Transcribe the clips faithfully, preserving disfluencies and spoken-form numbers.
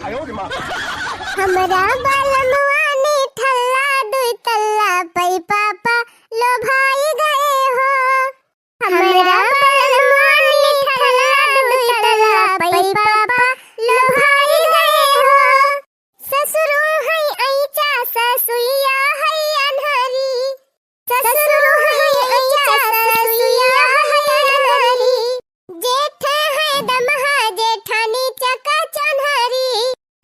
हमरा बलमुआ निठल्ला दुई तल्ला पै पापा लोभाई गए हो। हमरा बलमुआ निठल्ला दुई तल्ला पै पापा लोभाई गए हो। ससुरो है ऐचा ससुइया है अन्हरी। ससुरो है ऐचा ससुइया है अन्हरी। जेठ है दमहा जेठानी चका चन्हरी।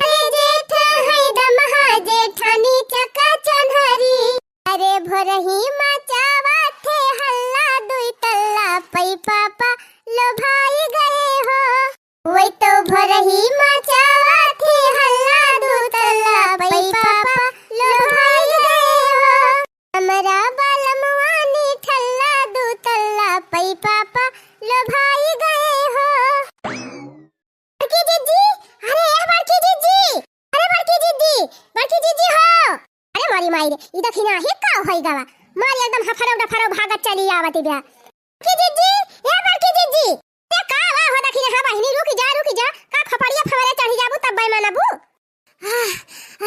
अरे जेठ है दमहा जेठानी चका चन्हरी। अरे भोरही मचावा थे हल्ला दुई तल्ला पै पापा लोभाई गए हो। वही तो भोरही मचावा थे हल्ला दुई तल्ला पै पापा लोभाई गए हो। हमरा बलमुआ निठल्ला दुई तल्ला पै पापा लोभाई गए हो। बड़की जिज्जी, अरे ए बड़की जिज्जी, अरे बड़की जिज्जी, बड़की जिज्जी हो। अरे मोरी माई रे, ई दखिनही का होई गवा? मारी एकदम हफरौ डफरौ भागत चली आवत बिया। बड़की जिज्जी, ए बड़की जिज्जी। ए का वा हो दखिनहा बहिनी, रुकि जा, रुकि जा। का खोपड़िया फवरे चढ़ि जाबू तब बे मनबू? आह,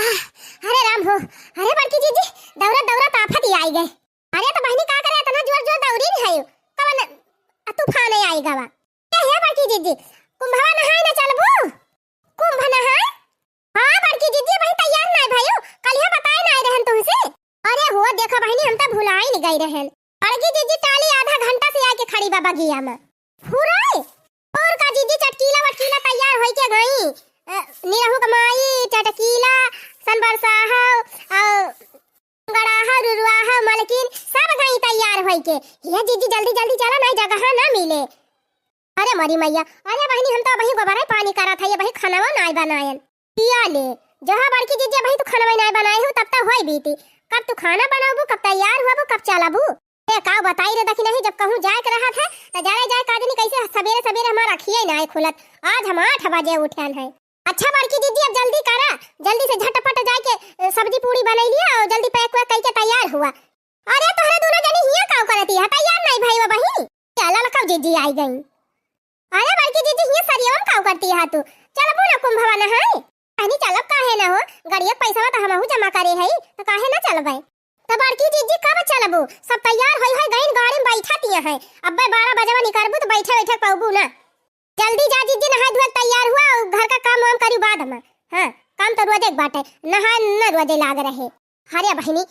आह, अरे राम हो, अरे बड़की जिज्जी, दौड़त दौड़त आफत ही आई गए। अरे तो बहिनी का करे, इतना जोर जोर दौड़ी नहीं है, कवन तूफान आई गवा? ए हे बड़की जिज्जी, कुंभवा नहाए न चलबू? कुंभ नहाए? हाँ बड़की जिज्जी, वही तैयार नाय भयू, कलिया बताए नाय रहन तुमसे। अरे हो देखा बहिनी, हम तो भुलाइन गई रहन। बड़की जिज्जी टाली आधा घंटा से आके खड़ी बा बगिया में। फुराए? और का जिज्जी, चटकीला वटकीला तैयार होई के गई। अ, निरहू क माई, चटकीला, सन बरसाहव, अ, गड़ाहा, रुरुआहा, मलकिन, सब गई तैयार होई के। हे जिज्जी, जल्दी, जल्दी चला, नाई जगह ना मिले। अरे मोरी मैया, अरे बहिनी, हम तो अबही गोबरे पानी करत है, अबही खनवा नाई बनायन। पिया ले, जहाँ बड़की जिज्जी अबही तू खनवा नाई बनाए हो, तब तक होई बीती। कब तू खाना बनाबू, कब तैयार हुआबू, कब चलबू? ए, का बताई रे दखिनही, जब कहूँ जाए के रहत है, त जाए जाए का जनी कैसे सबेरे सबेरे हमार अखिये नाई खुलत। आज हम आठ बजे उठन है। अच्छा बड़की जिज्जी, अब जल्दी करा, जल्दी से झटपट जाए के, अ, सब्जी पूड़ी बनाई लिया और जल्दी पैक वैक कई के तैयार हुआ। अरे तोहरे दोनों जनी हियाँ काव करती है, तैयार नहीं भई बहिनी। क्या ललका जिज्जी आई गई। अरे बड़की जिज्जी हियाँ सरियवन काव करती है तू, चलबू ना कुंभवा नहाए? अनी चलब काहे ना हो, गड़िया पैसा तो हमहू जमा करे है, तो काहे ना चलबे? तो बड़की जिज्जी कब चलबू? सब तैयार होई है गईन गाड़ी में बैठा तिया है, अब्बे बारह बजवा निकलबू तो बैठे बैठे पौबू ना। जल्दी जा जिज्जी, नहाए धोए तैयार हुआ और घर का काम वाम करी बाद में। हाँ, काम तो रोजे के बाटे, नहाए न रोजे लाग रहे। अरे बहिनी,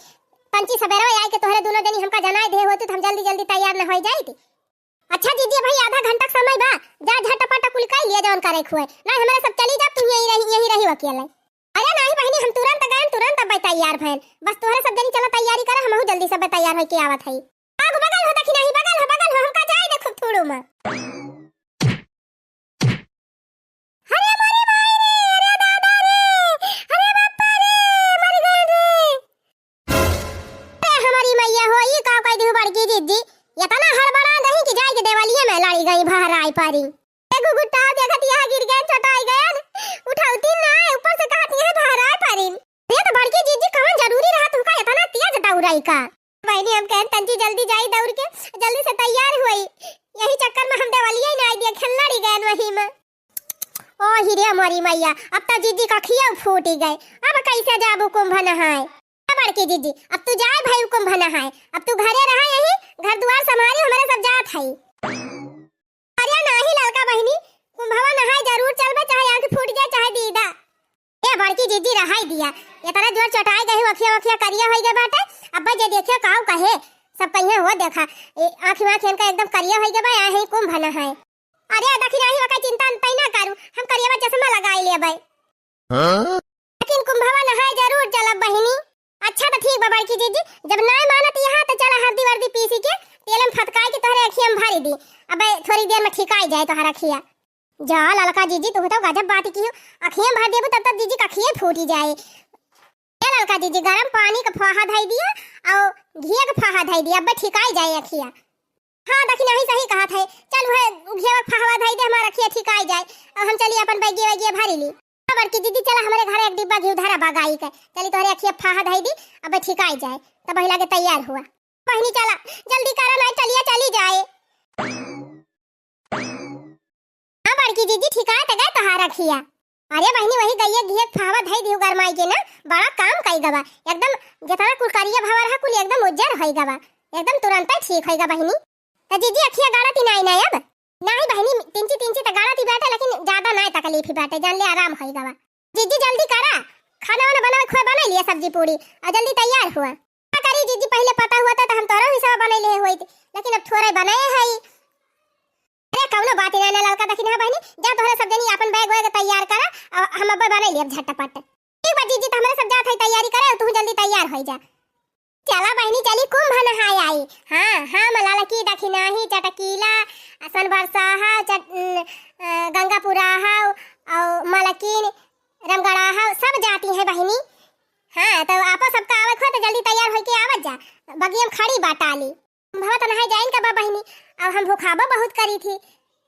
पंची सबेरवा आए के तोहरे दोनों जनी हमका जनाए दे होती तो हम जल्दी जल्दी तैयार न होई जाइत। अच्छा जिज्जी, भाई आधा घंटा के समय बा, जा झटपट कुल कई लिया जवन करे खुए। ना हमारे सब चली जा, तू यहीं रही, यहीं रही अकेले। अरे नाही बहिनी, हम तुरंत गए, तुरंत अब तैयार भएन। बस तोहरे सब जनी चला तैयारी करा, हमहू जल्दी सब तैयार होई के आवत हई। आगू बगल हो दखिनही, बगल हो, बगल हो, हमका जाए दे खूब थोड़ो में। अरे मोरी माई रे, अरे दादा रे, अरे बापा रे, मर गए रे। अरे हमारी मैया हो, ई का कह दिहु बड़की जिज्जी, इतना हड़बड़ा रही कि जाए के देवलिया में लड़ी गई भहराई परी। ए गुगुटा देखत यहाँ गिर गए, चटाई गए, उठौती ना, ऊपर से कहत यहाँ भहराई परी। ये तो बड़की जिज्जी कवन जरूरी रहा तुमका इतना तेज दौड़ाई का? बहिनी, हम कहन तंची जल्दी जाई दौड़ के, जल्दी से तैयार हुई। यही चक्कर में हम देवलिया ही ना आई दिया, खेलना रही गए वही में। ओ हिरे मोरी मैया, अब तो जिज्जी का खिया फूटी गए। अब कैसे जाबू कुंभ नहाए? अब बड़की जिज्जी, अब तू जाए भाई कुंभ नहाए, अब तू घरे रहा यही, घर दुआर संभाली, हमारे सब जात है। अरे नाही ललका बहिनी, कुंभवा नहाए जरूर चलबे, चाहे आँख फूट जाए, चाहे दीदा। ए बड़की जिज्जी रहाई दिया, इतना जोर चटाई गई, अखिया वखिया करिया होई गए बाटे। अब्बा जे देखियो काऊ कहे, सब कहिए हो देखा, ए, आँखी वाँखी इनका एकदम करिया होई गए बा, आए हैं कुंभ नहाए। अरे दखिनही वका चिंता तई ना करू, हम करिया चश्मा लगाई लेबे। हाँ? लेकिन कुंभवा नहाए जरूर चलब बहिनी। अच्छा तो ठीक बा बड़की जिज्जी, जब नाय मानत यहाँ तो चला हरदी वर्दी पीसी के तेल में फतकाई के तोहरे अखिया में भरी दी। अबे थोड़ी देर में ठिकाई जाए तोहरा अखिया। जा ललका जिज्जी, तू तो गजब बात की हो, अखिया में भर देबू तब तक जिज्जी का अखिया फूटी जाए। ए ललका जिज्जी, गरम पानी का फाहा धई दिया और घिया का फाहा धई दिया, अबे ठिकाई जाए अखिया। हाँ दखिनही सही कहत है, चल उहे घिया का फाहवा धई दे, हमार अखिया ठिकाई जाए, अब हम चली अपन बैगिया वैगिया भरी ली। बड़की जिज्जी, चला हमरे घरे एक डिब्बा घिउ धरा बा गाई के, चली तोहरे अखिया फाहा धई दी, अब ठिकाई जाए, तब वही लागे तैयार हुआ। बहिनी चला, जल्दी करा, नाई टलिया चली जाए। हाँ बड़की जिज्जी, ठिकाए त गए तोहार अखिया। अरे बहिनी, वही गइया घिया फावा धई दिहु गरमाई के ना, बड़ा काम कई गवा। एकदम जेतना कुल करिया भवा रहा, कुल एकदम उज्जर होई गवा, एकदम तुरंते ठीक होई गवा बहिनी। त जीजी अखिया गाड़त ही नाई ना अब? नाई बहिनी, तिंची तिंची त गाड़त ही बाटे, लेकिन ज्यादा नाई तकलीफ ही बाटे, जान ले आराम होई गवा। जीजी जल्दी करा, खाना वाना बनावे खोए बनाई लिया, सब्जी पूड़ी, और जल्दी तैयार हुआ। का करी जीजी, पहिले पता हुआ त हम तोहरा हिसाब बनाई ले होइत, लेकिन अब थोड़े बनाए हई। अरे कौनो बात ही ना, ना ललका दखिनहा बहिनी, जा तोहरे सब जनी आपन बैग वैग तैयार करा, और हम अब बनाई लेब झटपट। ठीक बा जीजी, त हमरे सब जात हई तैयारी करे, तू जल्दी तैयार होई जा। चला बहिनी, चली कुंभ नहाए आई। हाँ, हम ललकी दखिनही चटकीला, असन बरसाहा, चट-, न-, अ, गंगापुराहा, और मलकिन, रमगढ़ाहा, सब जाती हैं बहिनी। हाँ, तो आपो सबका आवे खोए तो जल्दी तैयार होके आवत जा, बगिया में खड़ी बा टाली। भवा त नहाए जाइन का बा बहिनी, अब हम भुखाबो बहुत करी थी,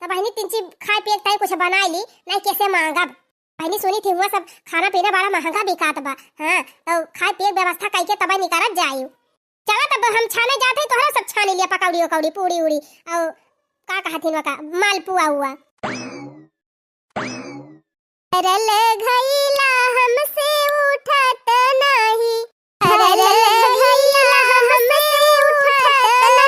तो बहिनी तिंची खाए पिए के ताई कुछ बनाई ली, नहीं कैसे मांगब। बहिनी सुनी थी हुआ सब खाना पीना बड़ा महंगा बिकात बा। हाँ, तो खाए पिए के व्यवस्था कई के तबे निकरत जाई। चला तब हम छाने जात हई, तोहरा सब छानी लिया पकौड़ी उकौड़ी, पूड़ी उड़ी, और का कहथिन वका, मालपुआ हुआ। रल घइला हमसे उठत नाही, रल घइला हमसे उठत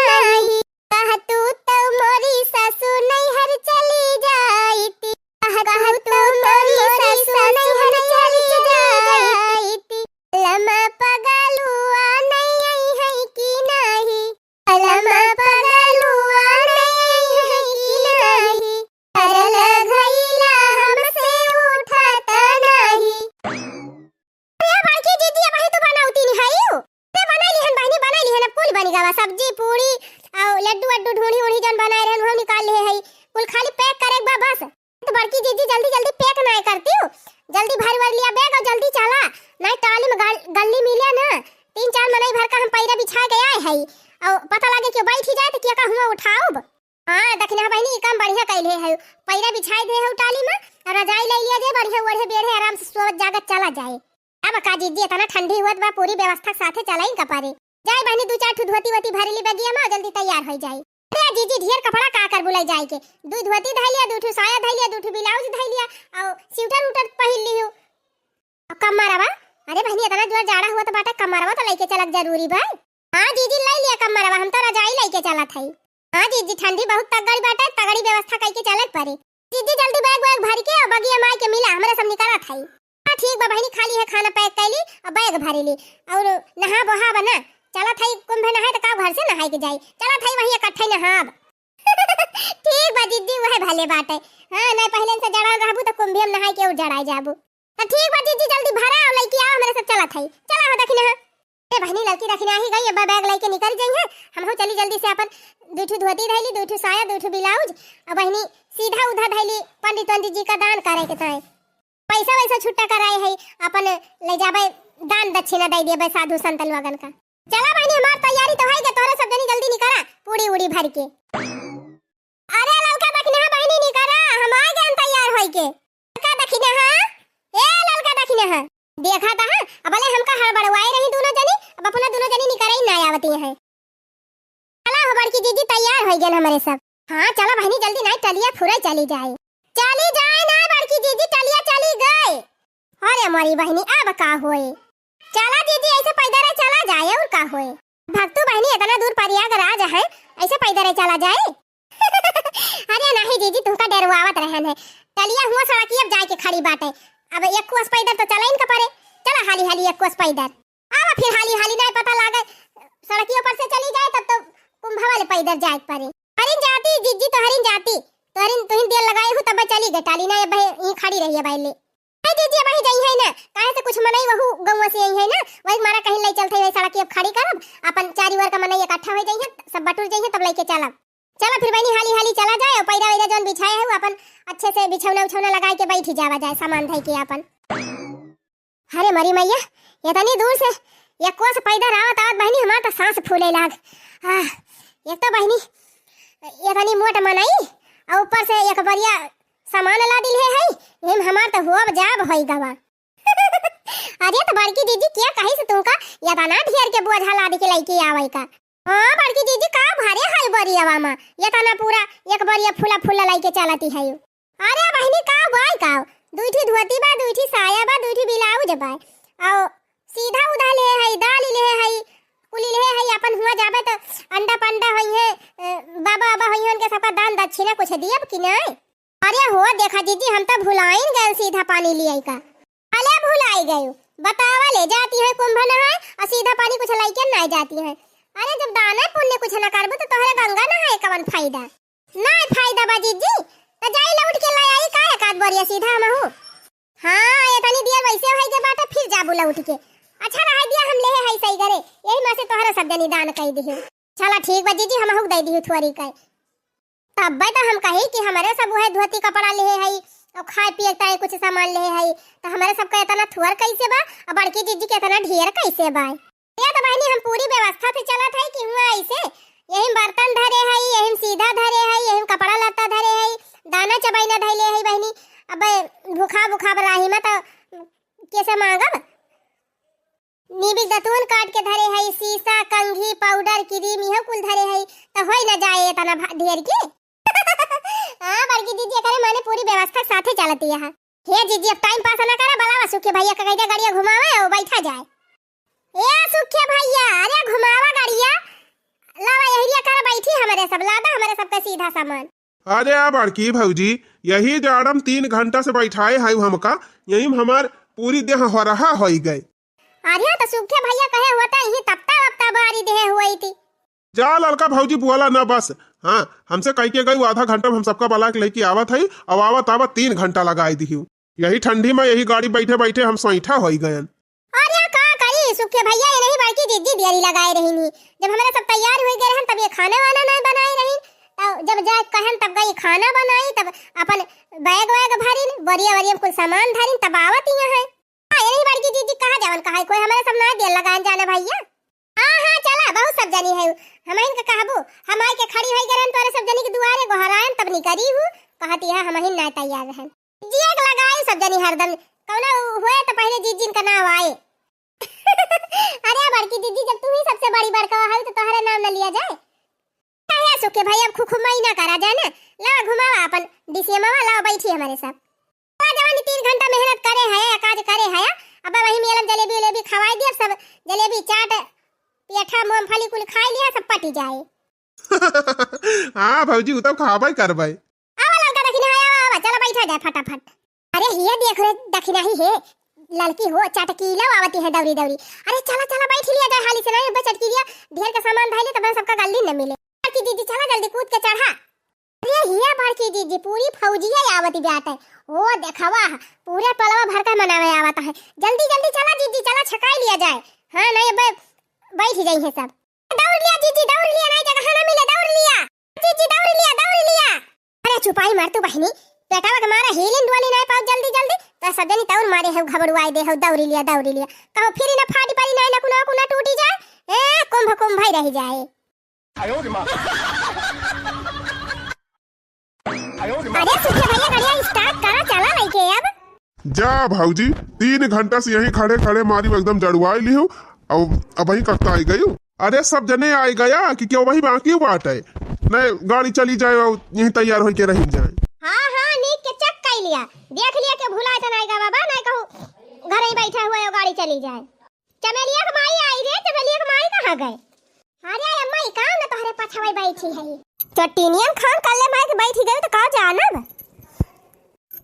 नाही। कह तू तो मोरी सासू नैहर चली जाईती, कह तू तो मोरी सासू नैहर चली जाईती। लमा पगलुआ नहीं आई है कि नाही, लमा पगलुआ नहीं आई है कि नाही। अरे लगैला हमसे उठत नाही। ए बड़की दीदी, अबही तू बनौती नहीं हइउ? अरे बनाई लिहन बहिनी, बनाई लिहन, अब कुल बनी गवा, सब्जी, पूड़ी, और लड्डू वड्डू, ढूंढी उढ़ी जौन बनाए रहन, उहो निकाल लिहे हई। कुल खाली पैक करे के बा बस। तो बड़की दीदी जल्दी जल्दी पैक नाय करती हो, जल्दी भर वर लिया बैग और जल्दी चला, नाय टाली में गल-, गल्ली मिले ना। तीन चार मनई भर का हम पैरा बिछा के आए हई, और पता लगे कि बैठ ही जाए तो क्या का हुआ उठाउब। हाँ, दखिनहा बहिनी, ई काम बढ़िया कइले है। पैरा बिछाई दे है टाली में, और रजाई ले लिया जे, बढ़िया ओढ़े बेढ़े आराम से सोवत जागत चला जाए। अब का जीजी, इतना ठंडी हुअत बा, पूरी व्यवस्था साथे चलाई का परे। जाए बहिनी, दू चार ठू धोती वोती भरी ली बगिया में, जल्दी तैयार हो जाए। अरे जीजी, ढेर कपड़ा का कर बुलाई जाए के? दू धोती धइ लिया, दू ठू साया धइ लिया, दू ठू ब्लाउज धइ लिया, और स्वेटर उटर पहिर लिहू। अब कमरवा, अरे बहिनी, इतना जोर जाड़ा हुआ तो बाटे, कमरवा तो लेके चलक जरूरी बा। हाँ जीजी, ले लिया कमरवा, हम तो रजाई लेके चलत हई। हाँ जीजी, ठंडी बहुत तगड़ी बाटे, तगड़ी व्यवस्था कइके चलक पड़ी। जीजी, जल्दी बैग वैग भर के और बगिया माई के मिला, हमरे सब निकलत हई। हाँ ठीक बा बहिनी, खाली है खाना पैक कैली और बैग भरी ली और नहा बहा बना चलत हई। कुंभ नहाए तो का घर से नहाए के जाई, चलत हई वहीं इकट्ठे नहाब। ठीक बा जीजी, वह भले बाटे। हाँ, नहीं पहले से जड़ान रहबू तो कुंभियम नहाए के और जड़ाए जाबू। तो ठीक बा जीजी, जल्दी भरा और लइके आओ, हमरे सब चलत हई। चला हो दखिनहा। ए बहिनी, लड़की दखिनहा ही गई, अब बैग लइके निकल जाई है। हमहू चली जल्दी से अपन दू ठू धोती धइली, दू ठू साया, दू ठू ब्लाउज, और बहिनी सीधा उधा धइली पंडित वंडित जी का दान करे के ताई। पैसा वैसा छुट्टा कराए है, अपन ले जाबे, दान दक्षिणा दे देबे साधु संत लोगन का। चला बहिनी, हमार तैयारी तो होई गए, तोहरे सब जनी जल्दी निकला पूड़ी उड़ी भर के। अरे ललका दखिनहा बहिनी निकला, हम आ गए तैयार होई के। ललका दखिनहा, ए ललका दखिनहा, देखा था, हाँ, अब ले हमका हड़बड़वाए रही दोनों जनी, अब अपना दोनों जनी निकल ही ना आवती है। चला हो बड़की जीजी, तैयार हो गए हमरे सब। हाँ, चला बहिनी, जल्दी नाई टलिया फुरे चली जाए। चली जाए ना बड़की जीजी, टलिया चली गए। अरे मोरी बहिनी, अब का होए? चला जीजी, ऐसे पैदल चला जाए, और का होए? भक्तू बहिनी, इतना दूर प्रयागराज है, ऐसे पैदल चला जाए? अरे नहीं जीजी, तुमका डरवावत रहन है। टलिया हुआ सड़किया अब जाए के खड़ी बाटे, अब एक कोस पैदल तो चला इनका परे। चला हाली हाली एक कोस पैदल। अब फिर हाली हाली नहीं पता लागे, सड़कियों पर से चली जाए तब तो कुंभवा ले पैदल जाए के परे। अरे जाती जीजी, तोहरिन जाती, तोहरिन तुहिन देर लगाए हूँ तब चली गए टाली ना, अब यहीं खड़ी रही है बैले। अरे जीजी, अब ही जाई है ना, काहे से कुछ मनई वहू गौवा से आई है ना, वही मारा कहीं ले चलते हुए सड़क अब खड़ी करब, अपन चारी ओर का मनई इकट्ठा हो जाई है, सब बटुर जाई है, तब लेके चलब। चला फिर बहिनी, हाली हाली चला जाए और पैरा वैरा जौन बिछाए है वो अपन अच्छे से बिछौना उछौना लगाए के बैठी जावा जाए, सामान धई के अपन। अरे मरी मैया, इतनी दूर से एक कोस पैदल आवत आवत बहिनी हमार तो सांस फूले लाग। आह, एक तो बहिनी इतनी मोट मनई और ऊपर से एक बढ़िया सामान ला दिल है, है। एम हमार तो हुआ जाब होई गवा। अरे तो बड़की जीजी क्या कही से तुमका इतना ढेर के बोझा लादी के लइके आवे का? हाँ बड़की जीजी, का भारे है बोरियावा मा, इतना पूरा एक बोरिया फूला फूला लइके चलती है। अरे बहिनी, का बाई का, दुई ठी धोती बा, दुई ठी साया बा, दुई ठी ब्लाउज बा। अउ सीधा उधा लेहे हई, दाल लेहे हई, कुली लेहे हई, अपन हुआँ जाबे त अंडा पंडा होइहैं, अ, बाबा बाबा होइहैं, उनके सबका दान दक्षिणा कुछ दियब कि नाहीं? अरे हो, देखा जीजी, हम त भुलाइन गए सीधा पानी लियाई का। अले भुलाई गयो, बतावा ले, जाती है कुंभ नहाए अउ सीधा पानी कुछ लइके नाहीं जाती है। अरे जब दाना पुण्य कुछ न करबू त तोहरे गंगा नहाए कवन फायदा? नाहीं फायदा बा जीजी, त जाई लौट के ले आई का एक आध बोरिया सीधा हमहू। हाँ, एतनी दिया वैसे होई के बाटे, फिर जाबू लौट के। अच्छा रहाई दिया, हम लेहे हई सही घरे, यही में से तोहरे सब जनी दान कई दिही। चला ठीक बा जीजी, हमहू के दे दिही थोरी कई। तब्बे त हम कही कि हमरे सब उहे धोती कपड़ा लेहे हई अउ खाए पिए के ताई कुछ सामान लेहे हई, त हमरे सबका एतना थोर कैसे बा अउ बड़की जीजी के एतना ढेर कैसे बा? ये त बहिनी हम पूरी व्यवस्था से चलत हई कि हुआँ ऐसे, यही में बर्तन धरे हई, यही में सीधा धरे हई, यही में कपड़ा लत्ता धरे हई, दाना चबैना धैले हई बहिनी। अबे भूखा भूखा राही में त कैसे मांगब? नीबिक दतुन काट के धरे हई, सीसा, कंघी, पाउडर, क्रीम, इहो कुल धरे हई, त होई न जाए एतना भा-, ढेर की। हाँ, बड़की जीजी, एकरे माने पूरी व्यवस्था के साथे चलती है। हे जीजी, अब टाइम पास ना करा, बलावा सुखे भैया का कह दे, गड़िया घुमावे, वो बैठा जाए। ए सुखे भैया, अरे घुमावा गड़िया, लावा यही कर बैठी हमरे सब, लादा हमरे सबके सीधा सामान। अरे आ बड़की भौजी, यही जाड़म तीन घंटा से बैठाए है हमका, यही में हमार पूरी देह हरहा होई गए। अरे त सुखे भैया कहे होता यही तपता वपता बारी देह हुई थी। जा ललका भौजी बोला ना बस। हाँ, हमसे कह के गई आधा घंटा में हम सबका बला के लेके आवत हई, अब आवत आवत तीन घंटा लगाई दिही। यही ठंडी में यही गाड़ी बैठे बैठे हम सैठा होई गयन। अरे का करी सुखे भैया, ये नहीं बड़की जीजी देरी लगाए रही नी। जब हमारे सब तैयार हुई गए रहन तब ये खाना वाना नहीं बनाए रही, तब जब जाए कहन तब गई खाना बनाई, तब अपन बैग वैग भरिन, बोरिया वरिया में कुल सामान धरिन, तब आवत ही है। हाँ, यही बड़की जीजी कहा जावन कहा कोई हमारे सब ना देर लगान जाना भैया। हाँ हाँ चला, बहुत सब जनी है, हम इनका कहबू, हम आई के खड़ी होई गरन तोरे सब जनी के दुआरे गोहरायन तब निकरी हूँ, कहती है हम ही ना तैयार रहन। जीजी एक लगाई सब जनी हरदम, कौनो हुए तो पहले जीजी इनका नाव आए। अरे बड़की जीजी, जब तू ही सबसे बड़ी बड़का है तो तोहरे नाम न लिया जाए। काहे सुखे भाई, अब खुखुमाई ना करा जाए ना, लावा घुमावा अपन डीसीएमवा, लावा बैठी हमारे साथ। आ जवानी तीन घंटा मेहनत करे है, काज करे है, अब वही मेलम जलेबी उलेबी खवाई दिया, सब जलेबी चाट पेठा मूंगफली कुल खाई लिया, सब पटी जाए। हाँ भौजी, उ तो खाबे करबे। आवा ललका दखिना है, आवा, आवा, चला बैठा जाए फटाफट। अरे हिया देख रे दखिना ही है, ललकी हो चटकीला आवती है दौरी दौरी। अरे चला चला बैठ लिया जाए हाली से, नहीं बे चटकीलिया ढेर के सामान धइले तब सबका गल्ली न मिले। बड़की जीजी चला जल्दी कूद के चढ़ा। अरे हिया बड़की जीजी पूरी फौजिया आवती बाटे। ओ देखवा पूरे पलवा भर का मनावे आवत है। जल्दी जल्दी चला जीजी, चला छकाई लिया जाए। हाँ नहीं बे बैठ जाई है सब। दौड़ लिया जीजी, दौड़ लिया, नहीं जगह ना मिले, दौड़ लिया। जीजी दौड़ लिया, दौड़ लिया। अरे चुपाई मार तू बहिनी, पेटवा के मारा हीलिन डुअली नहीं पाओ जल्दी जल्दी, तो सब जनी तौर मारे हो घबड़ुआई दे हो, दौड़ी लिया, दौड़ी लिया। कहो फिर ना फाटी पड़ी नहीं ना कुना कुना टूटी जाए, ए कुंभ कुंभ ही रह जाए। अरे सुखे भैया गड़िया स्टार्ट करा, चला लइके अब। जा भौजी, तीन घंटा से यहीं खड़े खड़े मारी एकदम जड़ुआई लिहू, अब अब वहीं ककता आई गयू। अरे सब जने आई गया कि क्यों वही बाकी बाटे? नहीं गाड़ी चली जाए और यहीं तैयार होके रह जाए। हाँ हाँ नीक के चेक कर लिया, देख लिया के भुलाए तो नहीं गा बाबा, नहीं कहू घर ही बैठा हुआ है गाड़ी चली जाए। चमेलिया के माई आई रे, चमेलिया के माई कहाँ गए? अरे अम्मा ई का न तोहरे पछवे बैठी है? चट्टीनियन खान कल्ले माई के बैठी गई तो का जानब?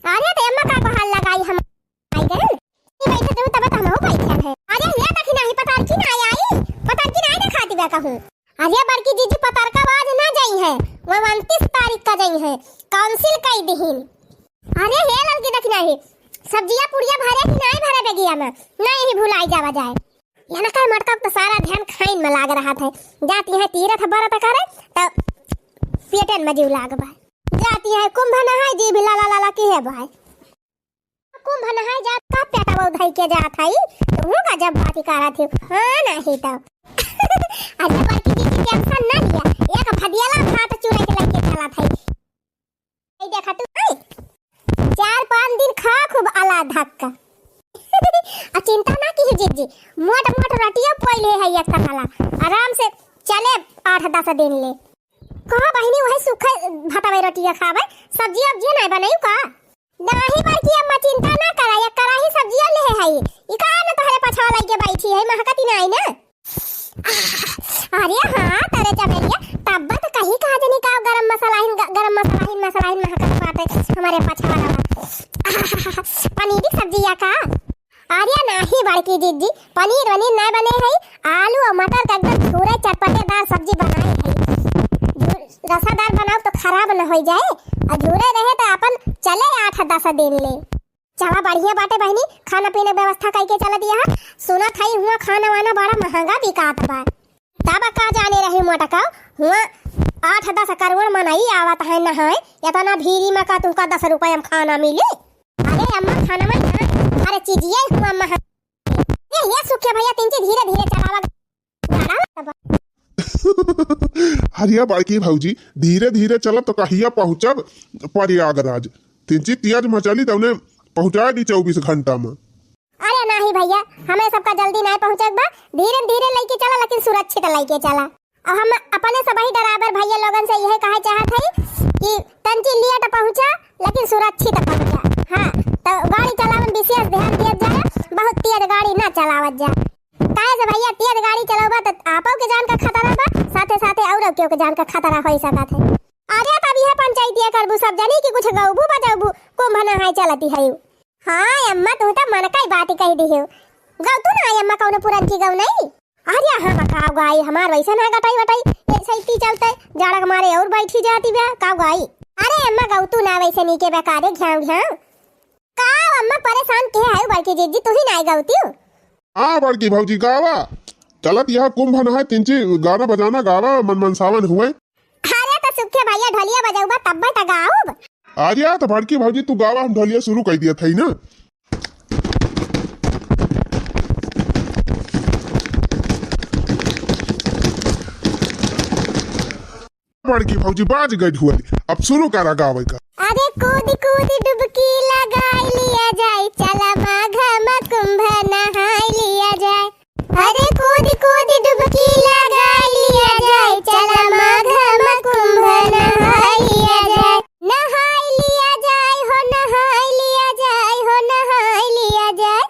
अरे तो अम्मा का बहाल लगाई हम आई गए। ई बैठे तू तब तो हमहू बैठे हैं। अरे ये देखी नहीं पतार की ना आई, पतार की ना देखाती बे कहूँ। अरे बड़की जीजी पतार का आवाज ना जाई है, वो उनतीस तारीख का जाई है, काउंसिल कई दिहिन। अरे हे ललकी देखी नहीं, सब्जिया पुड़िया भरे कि नहीं भरे बेगिया में, नहीं ही भुलाई जावा जाए। ये ना कहे मटका तो सारा ध्यान खाइन में लाग रहा था, जाती है तीरथ बरत करे तो पेटन में जीव लाग बा, जाती है कुंभ नहाए जी भी लाला लाला की है भाई। कुंभ नहाए जात का पेटवा धई के जात हई, तू का जब बात करा थी, हाँ नहीं तो। अरे बड़की जीजी टेंशन ना लिया, एक भदियाला भात चुरा के लेके चला था। ए देखा तू, आई चार पाँच दिन खा खूब अला धक्का। आ चिंता ना की जीजी, मोट मोट रोटियो पोइले है एक तसला, आराम से चले आठ दस दिन ले। कहा बहिनी वही सूखे भटवे रोटिया खावे, सब्जी अब्जी नहीं बनायू का? नाही बड़की अम्मा, चिंता ना करा, एक कराही सब्जिया लेहे हई। ई का न तोहरे पछवा लइके बैठी है, महकती नाही ना? अरे हाँ, तरे चमेलिया, तब तो कहीं कहा जनी का गरम मसाला हिन, ग-, गरम मसाला हिन, मसाला हिन महकत बाटे हमरे पछवा लगा। पनीरी सब्जिया का? अरे नाही बड़की जिज्जी, पनीर वनीर ना बने है, आलू और मटर का एकदम झूरे चटपटेदार सब्जी बनाई है। झू-, रसादार बनाओ तो खराब न हो जाए, और झूरे रहे तो अपन चले आठ दस दिन ले। चला बढ़िया बाटे बहिनी, खाना पीने व्यवस्था करके चला दिया है। सुनत है हुआ खाना वाना बड़ा महंगा बिकात बा। तब का जाने रही मोटका, हुआ आठ दस करोड़ मनई आवत है नहाए, इतना भीरी में का तुमका दस रुपया में खाना मिली? अरे अम्मा, खाना में ना, अरे चीजिए हुआ अम्मा। ए, ये सुखे भैया, तिनची धीरे धीरे चलावा, गाड़ा मत दबा। हरिया बड़की भौजी, धीरे धीरे चलब तो कहिया पहुँचब प्रयागराज? तिनची तेज में चली तौने पहुँचा दी चउबीस घंटा में। अरे नाही भैया, हमें सबका जल्दी नाही पहुँचे के बा, धीरे धीरे लइके चला, लेकिन सुरक्षित लइके चला। अब हम अपने सब ही ड्राइवर भैया लोगन से यह कहे चाहत हई कि तंची लेट पहुँचा, लेकिन सुरक्षित पहुँचा। हाँ, तो गाड़ी चलावन विशेष ध्यान दिया जाए, बहुत तेज गाड़ी ना चलावत जा। काहे से भैया, तेज गाड़ी चलावा तो आपो के जान का खतरा बा, साथे साथे और केहू के जान का खतरा हो सकत है। अरे तब यह पंचायतिया करबू सब जनी कि कुछ गौबू बजौबू, कुंभ नहाए चलती है। हाँ अम्मा, तू तो मन का ही बात ही कह दी हो। गौ तू ना अम्मा कौनो पुरनकी गौ नहीं। अरे हम का गाई, हमार वैसे ना गटाई वटाई, ऐसे ही चलते जाड़ा के मारे और बैठी जाती बा, का गाई। अरे अम्मा गौ तू ना वैसे नीके बेकारे घ्याव घ्याव। का अम्मा परेशान के है बड़की जिज्जी, तू ही ना गौती हो। हाँ बड़की भौजी गावा, चलत यह कुंभ नहाए तिनची गाना बजाना गावा मन मनसावन हुए। अरे तो सुखे भैया ढोलिया बजौबा तब्बे त गाउब। अरे तो बड़की भौजी तू गावा, हम ढोलिया शुरू कर दिया था ही ना। बड़की भौजी बाज गई ढोली, अब शुरू करा गावे का। अरे कूद कूद डुबकी लगाई लिया जाए, चला माघ में कुंभ नहाई लिया जाए। अरे कूद कूद डुबकी लगाई लिया जाए, चला माघ में कुंभ नहाई लिया जाए। नहाई लिया जाए हो, नहाई लिया जाए हो, नहाई लिया जाए।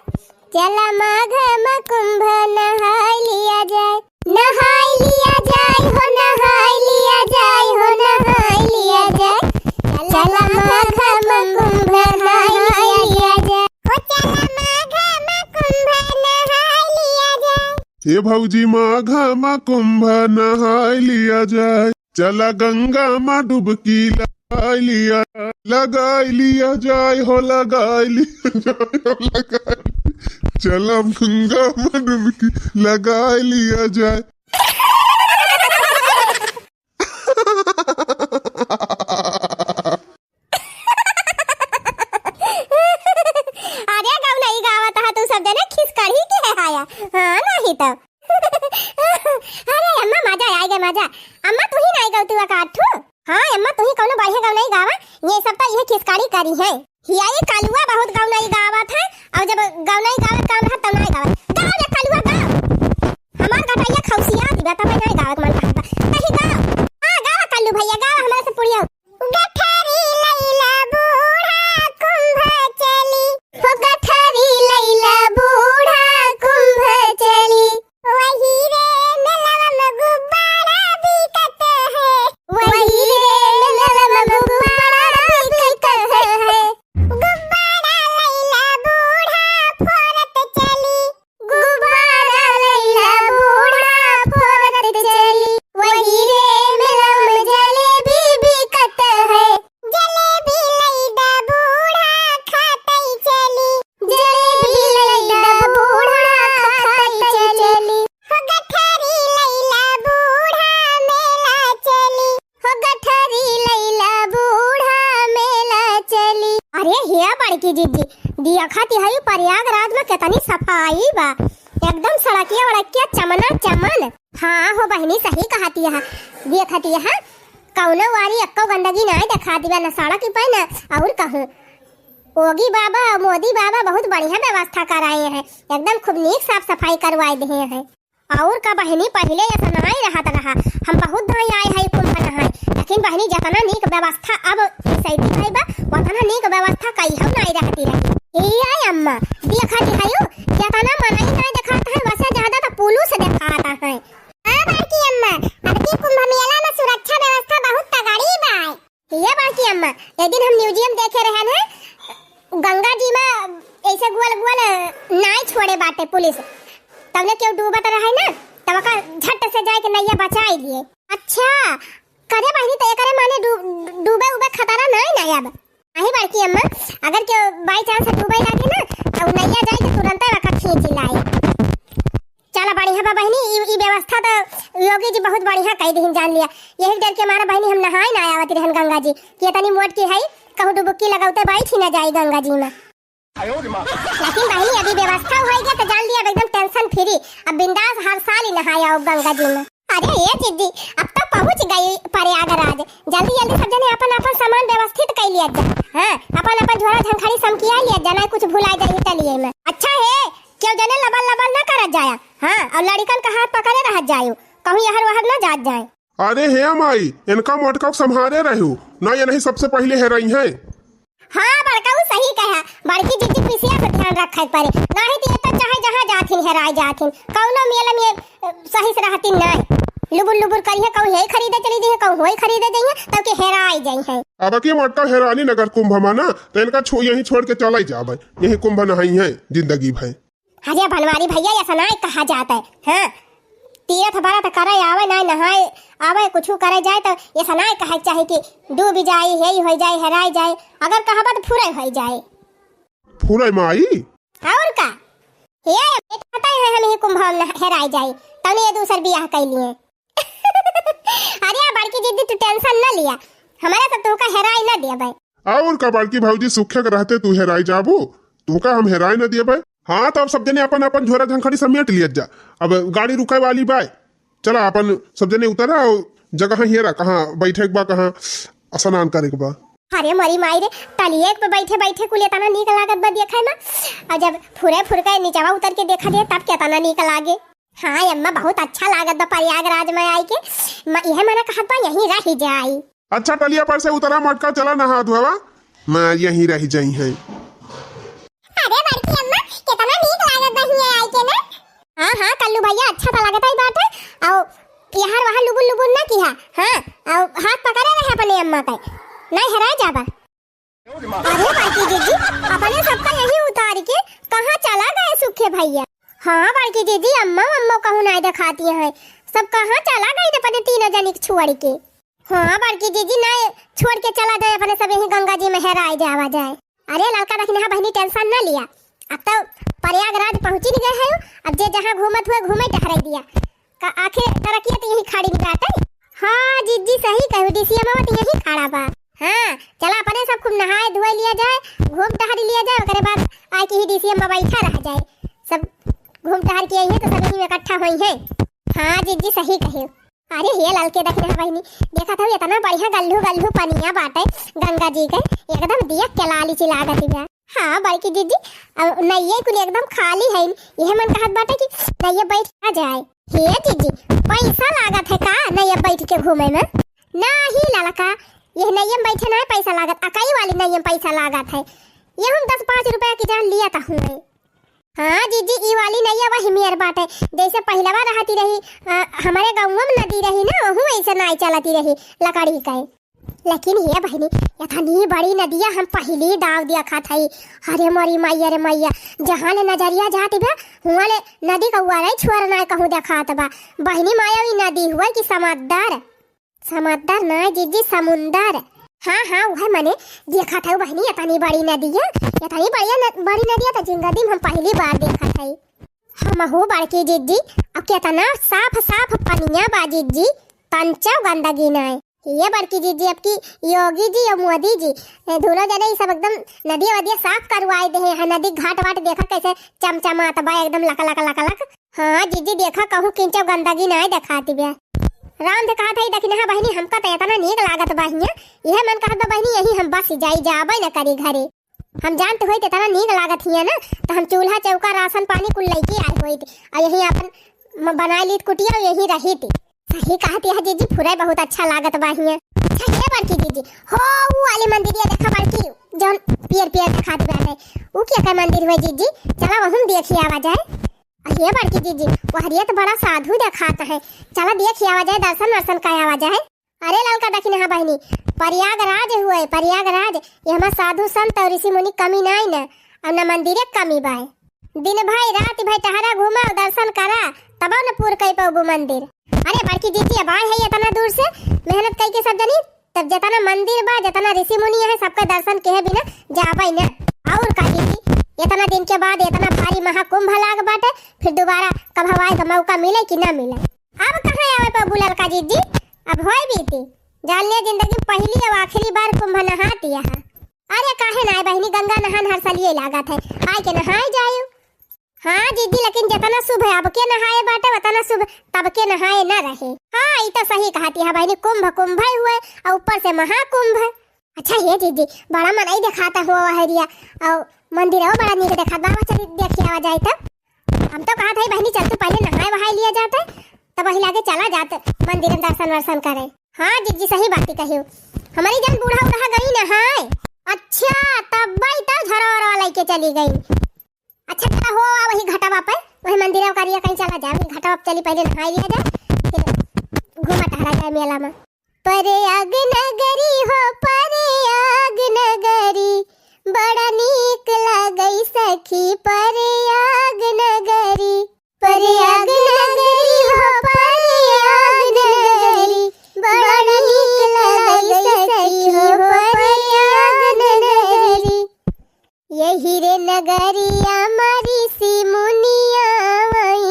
चला माघ में कुंभ नहाई लिया जाए। नहाई लिया जाए हो, नहाई लिया जाए हो, नहाई लिया जाए। चला माघ में कुंभ नहाई लिया जाए। हो चला माघ में कुंभ नहाई लिया जाए। हे भौजी, माघ में कुंभ नहाई लिया जाए। चला गंगा में डुबकी लगाई लिया, लगाई लिया जाए हो, लगाई लिया जाए हो, लगाई। चला गंगा में डुबकी लगाई लिया जाए। अरे गौनई गावत हा तू सब जने खिसकड़ी के है हाया। हाँ, नाही तो। अरे अम्मा, मजा आइ गए, मजा। अम्मा, तू ही नाही गौतुआ का अट्ठू? हाँ अम्मा, तू ही कौनो बढ़िया गौनई गावा, ये सब तो ये खिसकड़ी करी है। हिया ये कलुआ बहुत गौनई गावत है, और जब गौनई गावे काम रहा तब नाही गावे। गाओ रे कलुआ, गाओ। हमार गटैया खौसिया दिबा, तब नाही गावे के मन कहत बा। नहीं गाओ। हाँ, गावा कल्लू भैया, गावा हमारे से पुड़िया। गठरी लैला बूढ़ा कुंभ चली, हो गठरी लैला बूढ़ा कुंभ चली। वही रे मेलवा में गुब्बारा बिकत है, वही रे मेलवा में गुब्बारा बिकत है। गुब्बारा लैला बूढ़ा फोरत चली, गुब्बारा लैला बूढ़ा फोरत चली, वही रे मेलवा में जलेबी बिकत है। जलेबी लैदा बूढ़ा खातई चली, जलेबी लैदा बूढ़ा खातई चली। हो गठरी लैला बूढ़ा मेला चली, हो गठरी लैला बूढ़ा मेला चली। अरे हे बड़की जिज्जी, देखत हई प्रयागराज में कितनी सफाई बा, एकदम सड़किया वड़किया चमना चमन। हाँ हो बहिनी, सही कहत हा, देखत हा, कौनो वारी एक्को गंदगी नाय देखात बा, न सड़क पे न और कहूँ। योगी बाबा, मोदी बाबा बहुत बढ़िया व्यवस्था कराए हैं, एकदम खूब नीक साफ सफाई करवाए दिए हैं। और का बहिनी, पहिले ऐसा नाय रहत रहा, हम बहुत दाई आए हैं कुंभ नहाए, लेकिन बहिनी, जतना नीक व्यवस्था अब सैती भई बा, वतना नीक व्यवस्था कहियो नाई रहती रही। ए अम्मा, देखा दिहयो, जतना मनई नाई देखात है, वसे ज्यादा तो पुलिस देखात है। हाँ बड़की अम्मा, अब की कुंभ मेला में सुरक्षा व्यवस्था बहुत तगड़ी बा। ये बड़की अम्मा, एक दिन हम न्यूजियम देखे रहन है, गंगा जी में ऐसे गोल गोल नाई छोड़े बाटे पुलिस, तबले केहू डूबत रहे ना, तब ओका झट से जाए के नैया बचाई लिए। अच्छा, करे बहिनी, तो एकरे माने डू-, डूबे उबे खतरा नहीं ना अब। नहीं बड़की अम्मा, अगर केहू by chance डूबे लागे ना, तो नैया जाए के तुरंत ओका खींच लाए। चला बढ़िया बा बहिनी, ई, ई व्यवस्था तो योगी जी बहुत बढ़िया कई दिहिन जान लिया। यही डर के मारे बहिनी हम नहाए ना आवत रहन गंगा जी, कि इतनी मोट की है, कहूँ डुबकी लगावते बैठ ही ना जाए गंगा जी में। लेकिन बहिनी अभी व्यवस्था होई गया तो जान लिया अब एकदम tension free, अब बिंदास हर साल ही नहाए आओ गंगा जी में। अरे ये दीदी, अब तो पहुँच गई प्रयागराज, जल्दी जल्दी सब जने अपन अपन सामान व्यवस्थित कर लिया जा। हाँ, अपन अपन झोरा झंखड़ी समकिया लिया जा, ना कुछ भुला जाए टलिए में। अच्छा है, केहू जने लबल लबल ना करत जाया। हाँ, और लड़िकन का हाथ पकड़े रहत जायो, कहूँ यहर वहर ना जात जाए। अरे हे माई, इनका मोटका के संभारे रहू, ना ये नहीं सबसे पहले हेरई है। हाँ बड़काऊ सही कहा, बड़की जिज्जी पिसिया से ध्यान रखे के पड़े, नहीं तो ये तो चाहे जहाँ जाथिन हेराई जाथिन, कौनो मेला में अ, सही से रहतिन नहीं। लुबुर लुबुर करिहे, कहूँ यही खरीदे चली जइहे, कहूँ वही खरीदे जइहे, तब के हेराई जइहे। अब की मोटका हेरानी नगर कुंभ में ना, तो इनका छो-, यहीं छोड़ के चले जाबे, यहीं कुंभ नहीं है जिंदगी भर। अरे बनवारी भैया, ऐसा नाई कहा जात है, हाँ? तीरथ बरत करे आवे, नाई नहाए आवे, कुछ करे जाए, तो ऐसा नाई कहे के चाही कि डूब जाए, यही हो जाए, हेराई जाए। अगर कहबा तो फुरे हो जाए। फुरे माई? और का? ये पता है हम ही कुंभ में हेराई जाए, तने ये दूसर बियाह कर लिए। अरे बड़की जिज्जी, तू tension न लिया, हमारे सब तुमका हेराई न देबे। और का बड़की भौजी, सुखे के रहते तू हेराई जाबू, तुमका हम हेराई न देबे। हाँ, तो अब सब जने अपन अपन झोरा झंखड़ी समेट लियत जा, अब गाड़ी रुके वाली बा। चला अपन सब जने उतरा, और जगह हेरा, कहाँ बैठे के बा, कहाँ स्नान करे के बा। अरे मोरी माई रे, टलिए पे बैठे बैठे कुल इतना नीक लागत बा देखे में, और जब फुरे फुर के नीचवा उतर के देखा जाए तब कितना नीक लागे। हाँ अम्मा, बहुत अच्छा लागत बा प्रयागराज में आई के। म-, इहे मना कहत बा यहीं रह जाई। अच्छा, टलिया पर से उतरा मोटका, चला नहा धोवा, मैं यहीं रह जाई है। अरे बड़की अम्मा, कितना नीक लागत बा हियां आई के ना। हाँ हाँ कल्लू भैया, अच्छा तो लागत ही बाटे। और यहाँ वहाँ लुबुर लुबुर ना किहा। हाँ, और हाथ पकड़े रहे अपने अम्मा के, नहीं हेराए जाबा। अरे बड़की दीदी, अपने सबका यहीं उतार के कहाँ चला गए सुखे भैया? हाँ बड़की दीदी, अम्मा अम्मा कहूँ नहीं दिखाती हैं, सब कहाँ चला गए अपने तीनों जनी के छोड़ के? हाँ बड़की दीदी, नहीं छोड़ के चला जाए अपने सब, यहीं गंगा जी में हेराए जावा जाए। अरे ललका दखिनहा बहिनी, tension ना लिया, अब तो प्रयागराज पहुँची गए है, अब जे जहाँ घूमत हुए घूमे टहराई दिया। का आखिर तरकिया तो यही खाड़ी में बाटे। हाँ जिज्जी सही कहू, डीसीएम तो यही खड़ा बा। हाँ चला अपने सब खूब नहाए धोए लिया जाए, घूम टहर लिया जाए, ओकरे बाद आए के ही डीसीएम में बैठा रह जाए। सब घूम टहर के आई है तो सब यही में इकट्ठा होई है। हाँ जिज्जी सही कहे। अरे हे ललके दखिनहा बहिनी, देखत हऊ इतना बढ़िया गल्लू गल्लू पनिया बाटे गंगा जी के, एकदम दिया के लाली चिलागत बा। हाँ बड़की दीदी, अब नैया कुल एकदम खाली है, यह मन कहत बाटे कि नैया बैठ आ जाए। हे दीदी, पैसा लागत है का नैया बैठ के घूमे में? नाही ललका, यह नैया में बैठे ना पैसा लागत, अकई वाली नैया में पैसा लागत है। ये हम दस पाँच रुपया की जान लिया था हुए। हाँ जीजी, ई वाली नैया वही मेर बाटे, जैसे पहिलवा रहती रही, अ, हमारे गाँव में नदी रही ना, वहू ऐसे नाई चलती रही लकड़ी के। लेकिन ये बहिनी, इतनी बड़ी नदिया हम पहली दाव देखत हई। अरे मोरी मैया रे मैया, जहाँ ले नजरिया जाती बा, हुआँ ले नदी का उआरे छोर नाई कहूँ देखात बा। बहिनी माया, ई नदी हुए कि समंदर? समंदर ना जीजी, समुंदर। हाँ, हाँ, उहे मने, देखत हऊ बहिनी, इतनी बड़ी नदिया, इतनी बढ़िया न-, बड़ी नदिया तो जिंदगी में हम पहली बार देखत हई। हमहू बड़की जीजी, अब कितना साफ, साफ पनिया बा जीजी, तंचो गंदगी नाय। ये बड़की जीजी, अब की योगी जी और मोदी जी, ए, दोनों जने ई सब एकदम नदिया वदिया साफ करवाए दे हैं। नदी घाट वाट देखा कैसे चमचमात बा, एकदम लक लक लक लक। हाँ जीजी, देखा कहूँ किंचो गंदगी नाय देखाती बा। राम दे कहत हई, दखिनहा बहिनी, हमका तो इतना नीक लागत बा हियाँ, इहे मन कहत बा बहिनी, यहीं हम बस जाई, जाबे न करी घरे। हम जानत होइत इतना नीक लागत हियाँ ना, तो हम चूल्हा चौका राशन पानी कुल लैके आए होइत, और यहीं अपन म-, बनाए लीत कुटिया और यहीं रहित। सही कहत हया जीजी, फुरई बहुत अच्छा लागत बा हियाँ। अच्छा हे बड़की जीजी, हो ऊ वाली मंदिरिया देखा बड़की, जौन पियर पियर देखात बाटे, ऊ केकर मंदिर हुए जीजी? चला वहुम देखि आवा जाए। अरे बड़की जीजी, वहरिया त बड़ा साधु देखात है, चला देखि आवा जाए, दर्शन वर्शन कइ आवा जाए। अरे ललका दखिनहा बहिनी, प्रयागराज हुए, प्रयागराज, इहमा साधु संत अउर ऋषि मुनि कमी नाई न, अउर न मंदिरे क कमी बाय। दिन भइ राति भइ टहरा घूमा, दर्शन करा, तबउ न पूर कइ पउबू मंदिर। अरे बड़की जीजी, अब आए है इतना दूर से, मेहनत कइ के सब जनी, तब जितना मंदिर बा, जितना ऋषि मुनि है, सबका दर्शन किहे बिना जाबइ न। अउर का जीजी, इतना दिन के बाद इतना भारी महाकुंभ लाग बाटे, फिर दुबारा कब आए का मौका मिले कि न मिले? अब कहाँ आवे पउबू ललका जीजी? अब होई बीती। जान लिया जिंदगी में पहली अउर आखिरी बार कुंभ नहात हया। अरे काहे नाय बहिनी, गंगा नहान हर सालिए लागत है, आए के नहाए जायु। हाँ जीजी, लेकिन जितना शुभ है अब के नहाए बाटे, उतना शुभ तब के नहाए न रहे। हाँ, ई तो सही कहत हया बहिनी, कुंभ कुंभ ही हुए अउर ऊपर से महाकुंभ। अच्छा हे जीजी, बड़ा मनई देखात हुआ वहरिया, अउर मंदिरवा बड़ा नीक देखात बा, चली देखि आवा जाए तब। हम तो कहत हई बहिनी, चल तू पहले नहाए वहाए लिया जात, तब वही लागे चला जात मंदिर में दर्शन वर्शन करे। हाँ जीजी, सही बात ही कहियो, हमरी जन बूढ़ा उढ़ा गई नहाए। अच्छा, तब भाई तो झरोरवा लइके चली गई। अच्छा चला हो, आ वही घटवा पे, वही मंदिरवा करिया कहीं चला जाए, वही घटवा पे चली पहले नहाए लिया जाए, फिर घूमा टहरा जाए मेला में। प्रयाग नगरी हो प्रयाग नगरी, बड़ा नीक लागई सखी प्रयाग नगरी। प्रयाग नगरी हो प्रयाग नगरी, बड़ा नीक लागई सखी हो प्रयाग नगरी। यही रे नगरिया मा ऋषि मुनिया वई,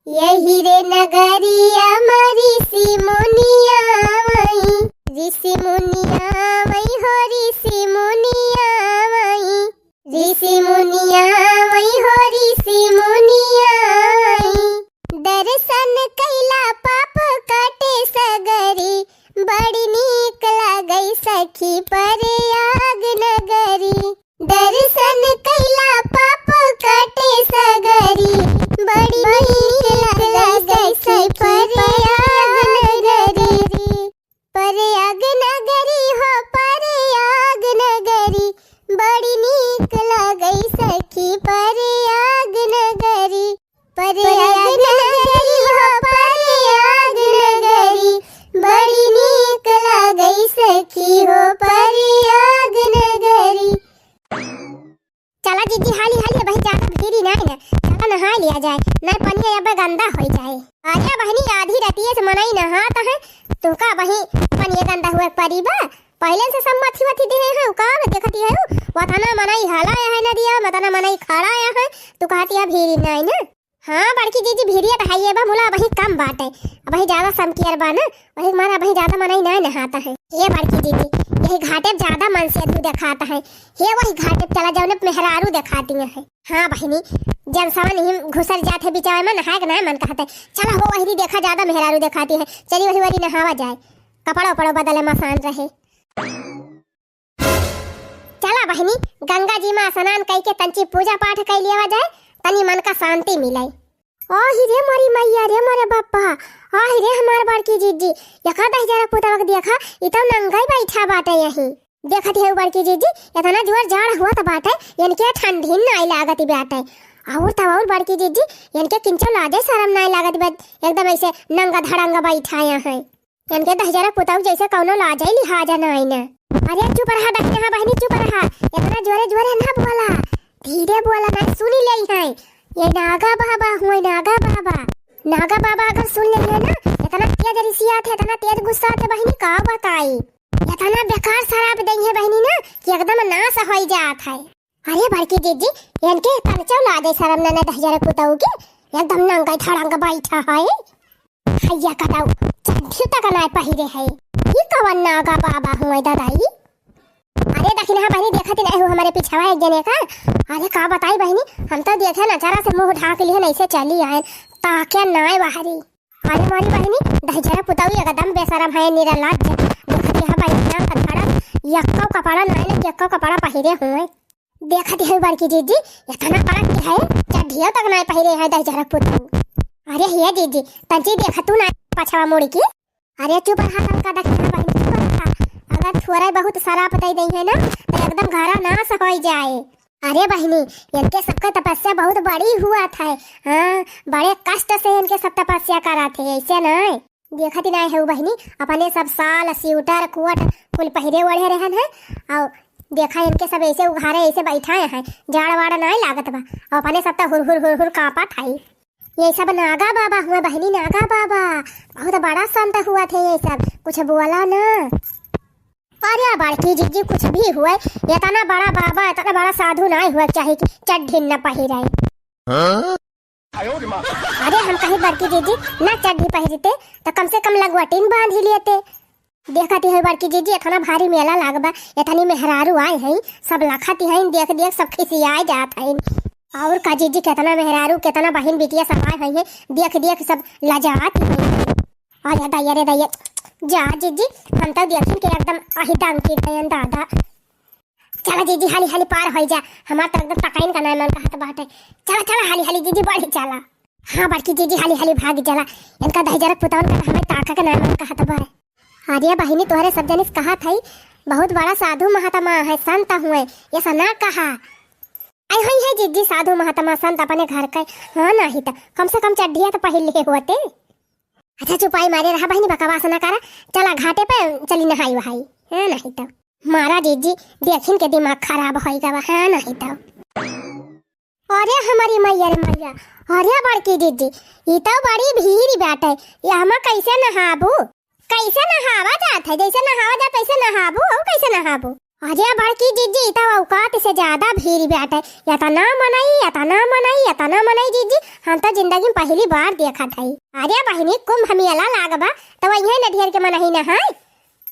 यही रे नगरिया मा ऋषि मुनिया वई, ऋषि मुनिया वई हो ऋषि मुनिया वई, ऋषि मुनिया वई हो ऋषि मुनिया वई। दर्शन कइला पाप काटे सगरी, बड़ी नीक लागई सखी प्रयाग नगरी। दर्शन कइला पाप काटे सगरी, बड़ी नीक लागै सखी प्रयाग नगरी। प्रयाग नगरी हो प्रयाग नगरी, बड़ी नीक लागै सखी प्रयाग नगरी। प्रयाग नगरी हो प्रयाग नगरी, बड़ी नीक लागै सखी हो प्रयाग नगरी। चला जीजी, हाली हाली, अबहीं ज्यादा भीरी नाई न, चला नहाए लिया जाए, नाई पनिया अबे गंदा होइ जाए। अरे बहिनी, आधी रतिये से मनई नहात है, तू का अबहीं पनिया गंदा हुए परी बा? पहिले से सब मथी वथी दिहे हैं, का देखती है, वतना मनई हलाया है नदिया, वतना मनई खड़ाया है, तू कहती है भीरी नाई न। हाँ बड़की जीजी, भीरिया त हइये बा, मुला अबहीं कम बाटे, अबहीं ज्यादा समकियर बा न, वही मारे अबहीं ज्यादा मनई नाय नहात है। ए बड़की जीजी, यही घाटे पे ज्यादा मनसेधू देखात है। हे वही घाटे पे चला, जौने पे मेहरारू देखाती है। हाँ बहिनी, जनसवा नहीं घुसर जात है बिचावे में, नहाए के नाय मन कहत है। चला हो वही देखा, ज्यादा मेहरारू देखाती है, चली वही वरी नहावा जाए, कपड़ा उपड़ा बदले मसान रहे। चला बहिनी, गंगा जी मा स्नान कइके तंची पूजा पाठ कइ लियावा जाए, तनी मन का शांति मिले। आहि रे मोरी मैया रे मोरे बापा, आहि रे हमार बड़की जीजी, यका दहिजरा पुतवा के देखा, ई तो नंगई बैठा बाटे यहीं। देखत है बड़की जीजी, इतना जोर जाड़ हुआ त बाटे, इनके ठंडी नाई लागत बाटे। और तब और बड़की जीजी, इनके किंचो लाजे शरम नाई लागत बा, एकदम ऐसे नंगा धड़ंगा बैठा यहाँ है। इनके दहिजरा पुतऊ जैसे कौनो लाजे लिहाजा नाई न। अरे चुप रहा दहिना बहिनी, चुप रहा, इतना जोरे जोरे ना बोला, धीरे बोला, नाई सुनी ले है। ये नागा बाबा हुए, नागा बाबा। नागा बाबा अगर सुन ले है ना, इतना तेज रिसियात है, इतना तेज गुस्सा है बहिनी, का बताई। इतना बेकार शराब दई है बहिनी ना कि एकदम नाश होई जात है। अरे बड़की जीजी, इनके तनचौ लाजे शरम न, न दहिजरा पुतऊ के, एकदम नंगा धड़ंगा बैठा है। हैया कटाऊ, चड्ढी तक नाय पहिरे है। ई कवन नागा बाबा हुए दादाई? अरे दखिनहा बहिनी, देखत ही नाय हो हमरे पिछवा एक जने का। अरे का बताई बहिनी, हम तो देखे नचारा से मुँह ढाँक लिहे, ऐसे चली आए, ताके नाय बहरी। अरे मोरी बहिनी, दहिजरा पुतऊ एकदम बेशरम है, निरलज्ज। देखत ही बहिनी ना कथड़ा, यक्को कपड़ा नाय न, यक्को कपड़ा पहिरे हुए। देखत ही बड़की जीजी, इतना कड़क के है, चड्ढियो तक नाय पहिरे है दहिजरा पुतऊ। अरे हे जीजी, तंची देखत तू ना, पछवा मुड़ की। अरे चुप रहा, तनका दखिनहा बहिनी, चुप रहा। अगर थोड़ा बहुत सराप दे दइहैं ना, तो एकदम घरा नाश होइ जाए। अरे बहिनी, इनके सबके तपस्या बहुत बड़ी हुआ था। हाँ, बड़े कष्ट से इनके सब तपस्या करा थे, ऐसे नहीं। देखत ही नाहीं है बहिनी, अपने सब साल, स्वेटर, कोट कुल पहिरे ओढ़े रहन है। और देखा इनके सब ऐसे उघारे, ऐसे बैठाए हैं, जाड़ वाड़ नाहीं लागत बा। और अपने सब तो हुर हुर हुर हुर कांपत है। ये सब नागा बाबा हुए बहिनी, नागा बाबा। बहुत बड़ा संत हुआ थे ये सब, कुछ बोला ना। अरे बड़की जिज्जी, कुछ भी हुए, इतना बड़ा बाबा, इतना बड़ा साधु नाहीं हुए चाही कि चड्ढी न पहिरे। अरे हम कही बड़की जिज्जी, ना चड्ढी पहिरते तो कम से कम लंगोटिन बांध ही लेते। देखत ही है बड़की जिज्जी, इतना भारी मेला लागबा, इतनी मेहरारू आए हैं, सब लखत ही हैं, देख देख सब खिसियाए जात हैं। और का जिज्जी, कितना मेहरारू, कितना बहिन बिटिया सब आए हैं, देख देख सब लजात ही हैं। अरे दैया रे दैया, जा जिज्जी, हम तो देखिन के एकदम आही दांग की गयन दादा। चला जिज्जी, हाली हाली पार होइ जा, हमार तो एकदम तकाइन का नाय मन कहत बाटे। चला चला हाली हाली जिज्जी, बढ़ी चला। हाँ बड़की जिज्जी, हाली हाली भाग चला, इनका दहिजरक पुतवन का हमें ताका के नाय मन कहत बा। अरे बहिनी, तोहरे सब जनिस कहत हई, बहुत बड़ा साधु महात्मा है, संत हुए, ऐसा ना कहा। आई हुई है जिज्जी, साधु महात्मा संत अपने घर के। हाँ, नाहीं तो कम से कम चड्ढिया तो पहिर लिए होते। अच्छा चुपाई मारे रहा बहिनी, बकवास ना करा। चला घाटे पे चली नहाई वहाई। हाँ, नाहीं तो मारा जिज्जी, देखिन के दिमाग खराब होई गवा। हाँ, नाहीं तो। अरे हमारी मैया रे मैया, अरे बड़की जिज्जी, ई तो बड़ी भीड़ बाटे, ये हम कैसे नहाबू? कैसे नहावा जात है? जैसे नहावा जात वैसे नहाबू, और कैसे नहाबू? अरे बड़की जिज्जी, ई तो औकात से ज्यादा भीड़ बाटे। इतना मनई, इतना मनई, इतना मनई जिज्जी, हम तो जिंदगी में पहली बार देखत हई। अरे बहिनी, कुंभ मेला लागबा, तो वहीं न ढेर के मनई नहाई।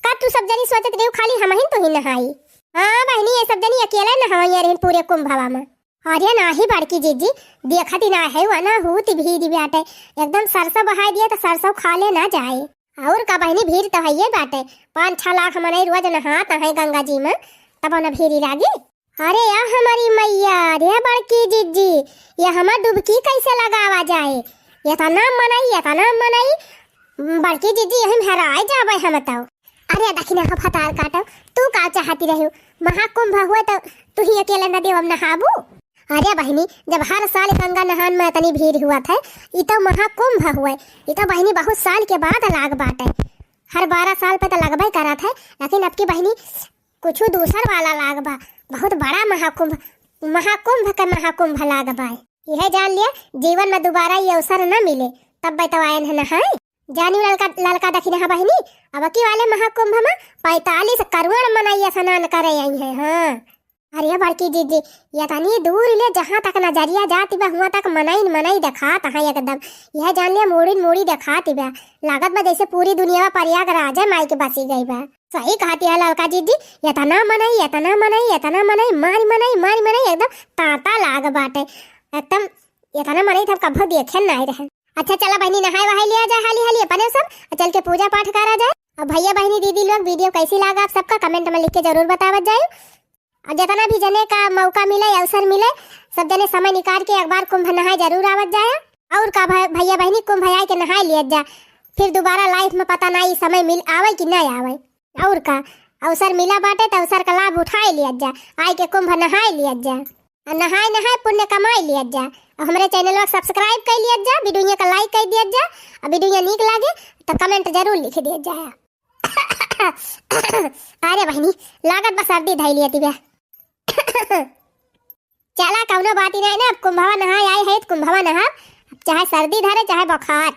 का तू सब जनी सोचत रही खाली हमहिन तो ही नहाई? हाँ बहिनी, ये सब जनी अकेले नहाई रही पूरे कुंभवा में। अरे नाहीं बड़की जिज्जी, देखत ही ना है, वना हूत भीड़ बाटे, एकदम सरसों बहाई दिया तो सरसों खाले ना जाए। और का बहिनी, भीड़ तो हइये बाटे, पाँच छह लाख मनई रोज नहात हैं गंगा जी में, तब न भीड़ लागी। अरे या हमारी मैया, अरे बड़की जिज्जी, ये हमार डुबकी कैसे लगावा जाए? इतना मनई, इतना मनई, बड़की जिज्जी, यही में हेराए जाबे हम तो। अरे दखिनहा भतार काटो, तू का चाहती रही? महाकुंभ हुए तो तू ही अकेले नदी में नहाबू? अरे बहिनी, जब हर साल गंगा नहान में इतनी भीड़ हुआ था, ई तो महाकुंभ हुए, ई तो बहिनी बहुत साल के बाद लाग बाटे। हर बारह साल पे तो लगबे करत है, लेकिन अब की बहिनी कुछ दूसर वाला लाग बा, बहुत बड़ा महाकुंभ, महाकुंभ के महाकुंभ लाग बा। यह जान लिया, जीवन में दोबारा ये अवसर न मिले, तब बतवायन है नहाए। जानी ललका, ललका दखिनहा बहिनी, अब की वाले महाकुंभ में पैंतालीस करोड़ मनई स्नान करे आई है। हाँ। अरे बड़की जिज्जी, इतनी दूर ले जहाँ तक नजरिया जाती बा, हुआं तक मनई मनई देखात है एकदम। यह जान लिया, मूड़ी मूड़ी देखाती बा। लागत बा जैसे पूरी दुनिया में प्रयागराज है माई के बसी गई बा। सही कहती है ललका जिज्जी, इतना मनई, इतना मनई, इतना मनई, मारी मनई, मारी मनई, एकदम तांता लाग बाटे। एकदम इतना मनई तो हम कभो देखे नाहीं रहे। अच्छा चला बहिनी, नहाए वहाए लिया जाए हाली हाली अपने सब, और चल के पूजा पाठ करा जाए। और भैया बहिनी दीदी लोग, video कैसी लागा आप सबका comment में लिख के जरूर बतावत जाए। और जितना भी जने का मौका मिले, अवसर मिले, सब जने समय निकाल के एक बार कुंभ नहाए जरूर आवत जाए। और का भाई, भैया बहिनी, कुंभ आए के नहाए लियत जा, फिर दोबारा life में पता ना ई समय मिल आवे कि ना आवे। और का, अवसर मिला बाटे तो अवसर का लाभ उठाए लियत जा, आए के कुंभ नहाए लियत जा, और नहाए नहाए पुण्य कमाए लियत जा। और हमरे channel को subscribe कर लियत जा, video का like कर दियत जा, और video नीक लागे तो comment जरूर लिख दियत जा। अरे बहिनी, लागत बा सर्दी धई लियती बा। चला कौनो बात ही नहीं ना, अब कुंभवा नहाए आए है तो कुंभवा नहा, अब चाहे सर्दी धरे चाहे बुखार।